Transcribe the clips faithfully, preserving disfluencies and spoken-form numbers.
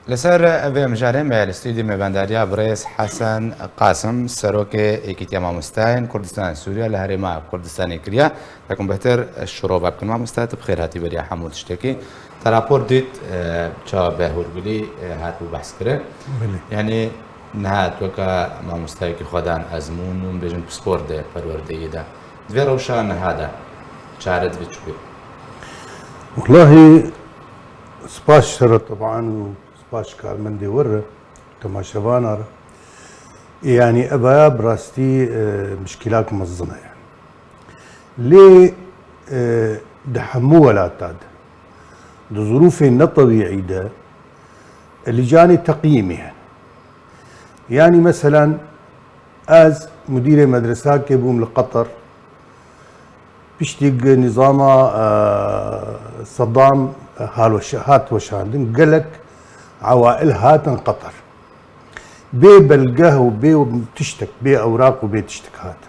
Li ser vê mijarê me li stûdyo mêvendariya birêz Hesen Qasim, Serokê Yekîtiya Mamostayên Kurdistanê Sûriye li Herêma Kurdistanê kiriye. Tekum bêhtir şirove bikin mamoste, tu bi xêr hatî beriya hemû tiştekî. Te rapor dît, e, çawa bi Hûrgulî, e, hatibû behs kirin. Belê. Yanî niha tu weke mamostayekî xwedan ezmûn û bêjin pispor de perwerdeyê de. Di vê rewşa niha de çare divê çi bê? Wellahî spas ji te re teban û spas ji karmendê we re, temaşevana re. Yanî evaya bi rastî, e, mişkîlak mezin e. Lê, e, di hemû welata de, di zirûfên ne tebîî de, lîcanê teqyîmê hene. Yanî meselan, ez mudîrê medresakê bûm li Qeter. Piştî ku nîzama, e, Sedam, e, halweş-, hat weşandin, gelek ewail hatin Qeter. Bê belgeh û bê tiştek, bê ewraq û bê tiştek hatin.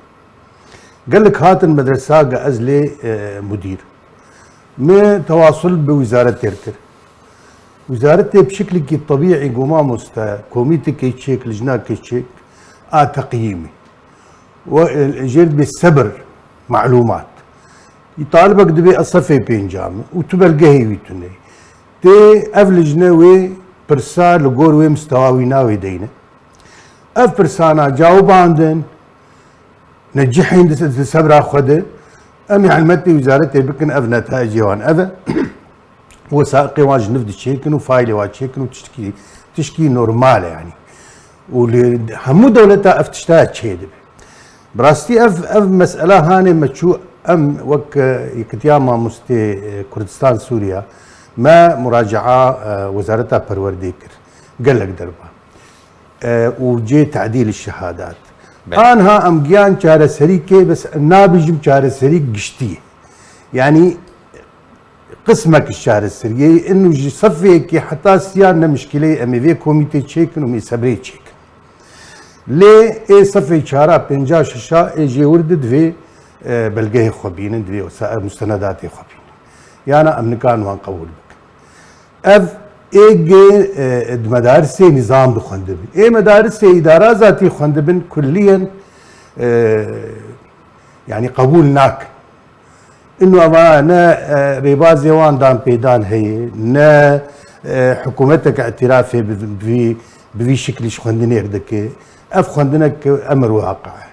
Gelek hatin medresa ge ez lê, e, mudîr. Me tewasul bi wîzaretê kir. Wîzaretê bi şiklekî tebîî got, mamoste, komîtekê çêk, lijnakê çêk a teqyîmê. We, e, jêr dibê sebir, malûmat. Talibek dibê ez sefê pênca me û tu belgehê wî tune. Tê ev lijne wê pirsa li gor wê mistewa wî navê deyne. Ev pirsana cawibandin, necihên di, di sebra xwe de, em ê helmetê wîzaretê bikin, ev netayecê wan ev e. Wesaiqê wan ji niv diçêkin û faîlê wan çêkin û tiştkî, tişkî normal e yanî. Û li hemû dewleta ev tişta çêdibe. Bi rastî ev, ev mesela hanê me çû, em wek, e, Yekîtiya Mamostê, e, Kurdistan Sûriya, me muracaa, e, Wezareta Perwerdê kir. Gelek derba. E, û cê tedîl şehadat. Belê. Anha em giyan çareserî kê, bes em nabêjim çareserî giştî. Yanî qismek ji çareseriyê, inu ji sefê yekê heta siya ne mişkileyê em ê vê komîtê çêkin û em ê sebrê çêkin. Lê ê sefê çara, pênca şeşa ê jê wir di divê, e, belgehê xwe bînin, divê wesa-, mustenedatê xwe bînin. Yana em nikan wan qebûl bikin. Ev ê gê, e, di medarisê nîzam dixwendibin. Ê medarisê îdara zatî xwendibin kulliyen, e, yanî qebûl nakin. Ino eva ne, e, rêbazê wan dan pêdan heye, ne, e, hikûmetek îtirafê bi, bi vî, bi vî şiklî ji xwendinê re dike. Ev xwendinek emir waqi e.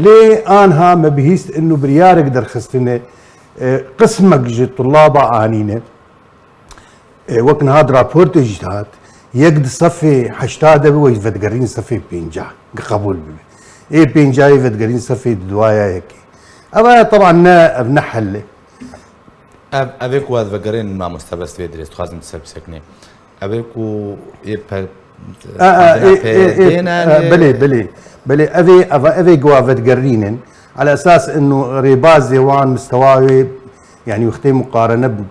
Lê anha me bihîst ino biryarek derxistine, e, qismek ji tulaba anîne. E, wek niha di raportê jî dihat, yek di sefê heşta de be, wek vedigerîn sefê pênca, ki qebûl bibe. Ê pênca yê vedigerîn sefê di duwaya yekê. Ev aya teban ne, ev ne hel e. Ev, ev ê ku ez vegerên mamoste bes vê dirê, dixwazim tu ser bisekinê. Ev ê ku ê pe-, A, a, xwendina ê, pê ê, ê, bêne a, lê belê, belê. Belê, ev ê, ev, ev ê ku vedigerînin. Ala esas inu rêbazê wan mistewa wê, yanî wextê muqarene bi,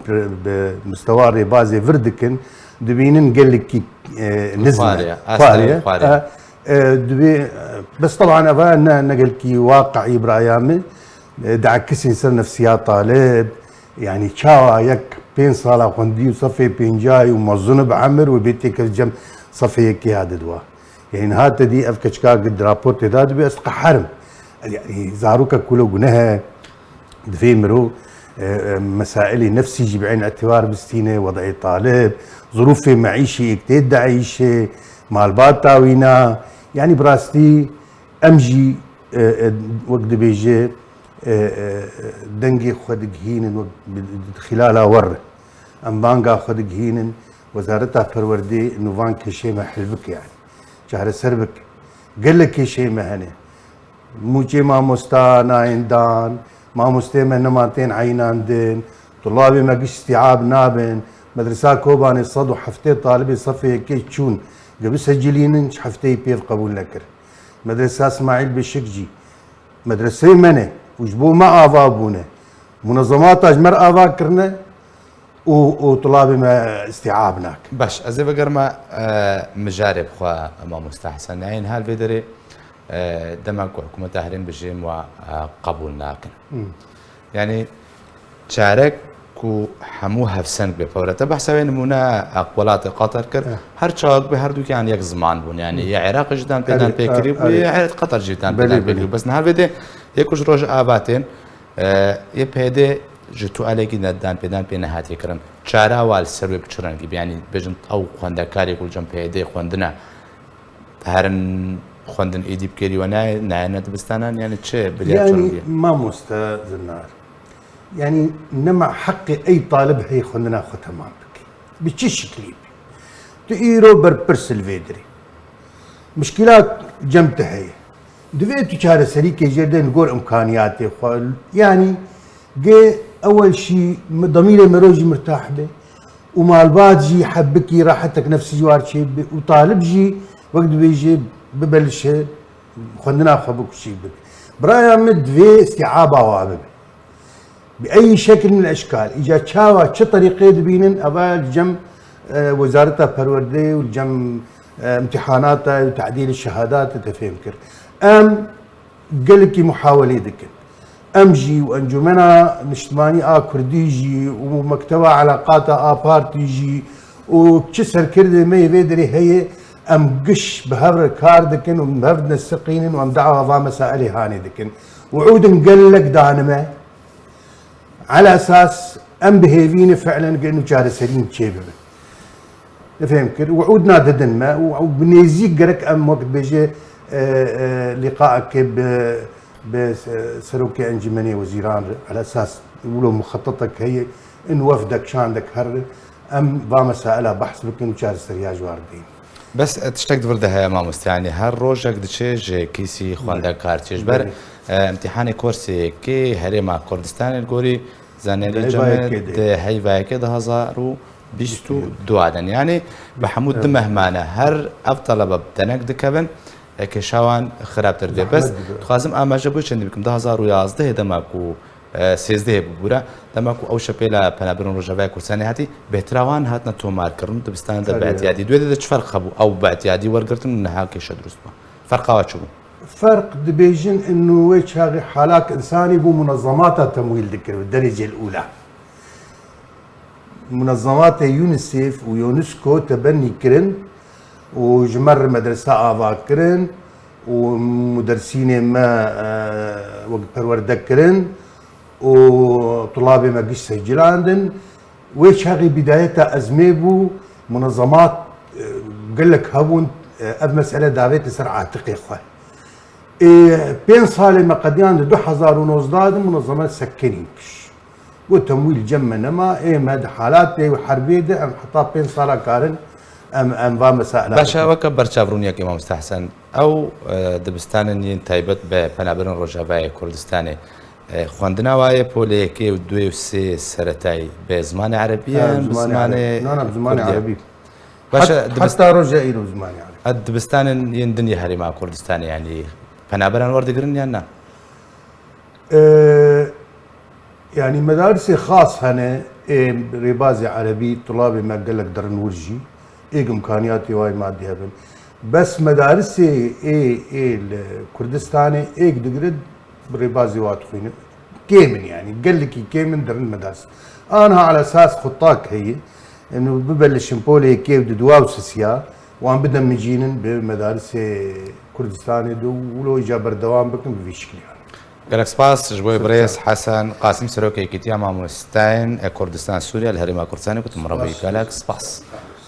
bi mistewa rêbazê vir dikin, dibînin gelekî, e, nizm e. Xwar e, asta Xwar e. Xwar e. E, e, dibê, e, bes teban eva ne, ne gelekî waqi'î biraya min, e, diekisîn ser nefsiya talib, yanî çawa yek pênc sala xwendî û sefê pêncayî û mezin bi emir û bê têkevî cem sefê yekê ya di dua. Yanî niha te dî ev keçika di raportê de dibê ez diqeherim. Yanî zarokek wilo guneh e, divê mirov, e, e, mesailê nefsî jî bi eyn îtibar bistîne, wed'ê talib, zirûfê meîşî êk tê dieyşê, malbata wîna. Yanî bi rastî em jî, e, e, wek dibêje, e, e, dengê xwe digihînin, wek bi, di xîlala we re. Em banga xwe digihînin, Wezareta Perwerdê nû van kêşeyê me hel bike, yanî çareser bike. Gelek kêşeyê me hene. Mûçê mamosta nayên dan, mamosteyê me nema tên eynandin, tulabê me giş îstîab nabin. Medresa Kobanê sed û heftê talibê sefê yekê çûn, ge bisecilînin, ji hefteyî pêv qebûl nekir. Medresa Îsmaîl Beşik jî medreseyê me ne û ji bo me ava bûne. Munezemata ji me re ava kirine û, û tulabê me îstîab nakin. Baş, ez ê vegerime, e, mijarê bi xwe, mamoste Hesen. Yanî hal vê derê, e, dema ku hikûmeta herêm bijî em wa, e, qebûl nakin. Hmm. Yanî çarek ku û hemû hevseng bê pewre. Te behsa wê nimûne, e, welatê Qatar kir. Eh. Her çawek bi herdûkiyan yek ziman bûn. Yani, eh, ya Iraq jî dan pêdan pê kirî bû, eh, ya Qatar jî dan pêdan pê kirî bû. Bes niha vê de yek û ji Rojava tên, e, yê P Y D ji tu alekî de dan pêdan pê nehatiye kirin. Çara wa li ser wê bi çi rengî bû? Yani, bêjin ew xwendekarê ku li cem P Y D xwendine, herin xwendin êdî bi kêrî we nayê, nayêne dibistanan, yani çi, bi lê çi rengî ye? Mamoste Zinar, yani nema heqê ey talib heye xwendina xwe temam bike. Bi çi şiklî be? Tu îro berpirs li vê dirê. Mişkîlat cem te heye. Divê tu çareserîkê jê de li gor imkaniyatê xwe. Yani gê ewel şî mi-, demîrê mero jî mirtah be û malbat jî heb bikî, rahetek nefsî ji war çê bibe û talib jî wek dibêje bibe li şe-, xwendina xwe bikuşî bike. Biraya min divê îstîaba wa bibe. Bi eyî şekil min eşkal. Îca çawa, çi terîqê dibînin, eva li cem, e, Wezareta Perwerdeyê û li cem, e, imtîhanata û tadîlê şehadatê te fêm kir. Em gelekî muhawelê dikin. Em jî û Encûmena Niştimanî a Kurdî jî û Mekteba Elaqata a Partî jî û çi serkirdê me yê vê derê heye, em giş bi hev re kar dikin û bi hev dineseqînin û em dawa va mesailê hanê dikin. Wiûdin gelek danime. Ala esas em bi hêvî ne fiilen gel û çareserîn çêbibin. Difêm kir, wiûdna didin me û, û bi nêzîk gerek em wek dibêje, e, e, lîqaekê bi, bi se-, serokê Encûmenê Wezîran re, ala esas wilo muxetetek heye, in wefdek şandek here, em va mesaila behs bikin û çareseriya ji war bidin. Bes, e, tiştek di vir de heye mamoste, yanî her rojek diçe ji kîsî xwendekar çê. Ji ber, e, imtîhanê korsê yekê Herêma Kurdistanê li gorî zanînê cemê di heyva yekê du hazar û bîst û du aden. Yanî bi hemû du meh mane her ev talebe bi denek dikevin, e, kêşa wan xirabtir dibe. Bes, dixwazim amaje bo çendî bikim. Du hazar û yazdehê dema ku e, sêzdehê bû bûra. Dema ku ew şepêla Penaberên Rojavayê Kurdistanê hatî, bêhtirê wan hatine tomarkirin, dibistanê de bi etiyadî. Duê de çi ferq hebû? Ew bi etiyadî wergirtin û niha kêşe dirust bû. Ferqa wa çi bû? Ferq dibêjin inu wê çaxê halak insanî bû munezemata temwîl dikir bi derecê ula. Munezematê UNICEF û UNESCO tebennî kirin û ji me re medrese ava kirin û mudersînê me, e, wek perwerde kirin û tulabê me giş secilandin. Wê çaxê bidayeta ezmê bû, munezemat, e, gelek hebûn, e, ev mesele davêtin ser atiqê xwe. Ê, pênc salê me qediyan di du hezar û nozdeh de munezemet sekinîn kiş. Got, temwîl cem me nema, ê me di halatê û herbê de em heta pênc sala karin em, em va mesaila bikin. Baş e, weke berçavroyekê mamoste Hesen, ew, e, dibistanên yên taybet bi Penaberên Rojavayê Kurdistanê, e, xwendina wa yê polê yekê û duyê û sê seretayî bi zimanê erebî ye, bi zimanê kurdî ye? Na, na, bi zimanê erebî. Baş e, dibist- Heta roja îro bi zimanê erebî. E, dibistanên yên din yê Herêma Kurdistanê, yanî penaberan werdigirin yan na? E, yanî medarisê xas hene, ê rêbazê erebî, tulabê me gelek derin wir jî, êk imkaniyatê wayê madî hebin. Bes medarisê ê, ê li Kurdistanê êk digire bi rêbazê wa dixwîne. Kêm in yanî, gelekî kêm in derin medaris. Anha ala esas xutak heye, inu bibe li Şimpolê yekê û di duwa û sisiya, wan bidemicînin bi medarisê Kurdistanê de û wilo îca berdewam bikin bi vî şiklî. Gelek spas ji bo birêz Hesen Qasim, Serokê Yekîtiya Mamosteyên Kurdistan Sûriye li Herêma Kurdistanê, ku tu min re bûyî. Gelek spas.